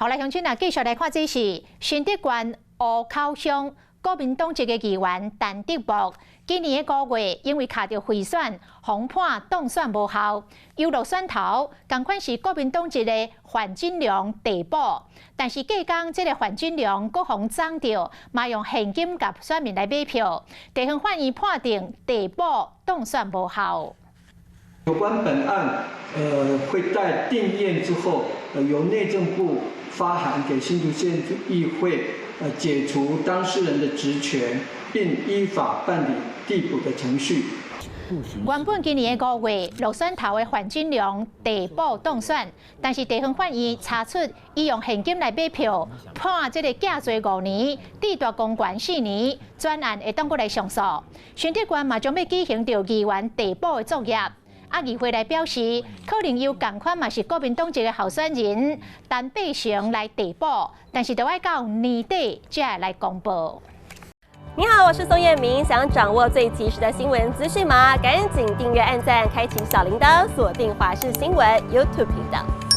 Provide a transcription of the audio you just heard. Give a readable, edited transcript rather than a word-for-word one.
好，來鄉親啊，繼續來看這是新竹縣湖口鄉國民黨籍的議員陳德木，今年的5月因為卡著賄選，予判當選無效，由落選頭，仝款是國民黨籍的范錦良遞補，但是隔工這个范錦良閣予摠著，嘛用現金共選民來買票，地方法院判定遞補當選無效。有關本案，會待定讞之後，由內政部發函給新竹縣議會，解除當事人的職權，並依法辦理遞補的程序。原本今年的5月，落選頭的范錦良遞補當選，但是地方法院查出伊用現金來買票，判這个假罪5年，褫奪公權4年，轉案會當閣來上訴。新竹縣嘛將欲舉行著議員遞補的作業。啊，議會來表示，可能由仝款嘛是國民黨籍的候選人陳伯成來遞補，但是著愛到年底才會來公布。你好，我是宋燕明，想掌握最及時的新聞資訊嗎？趕緊訂閱、按讚、開啟小鈴鐺，鎖定華視新聞 YouTube 頻道。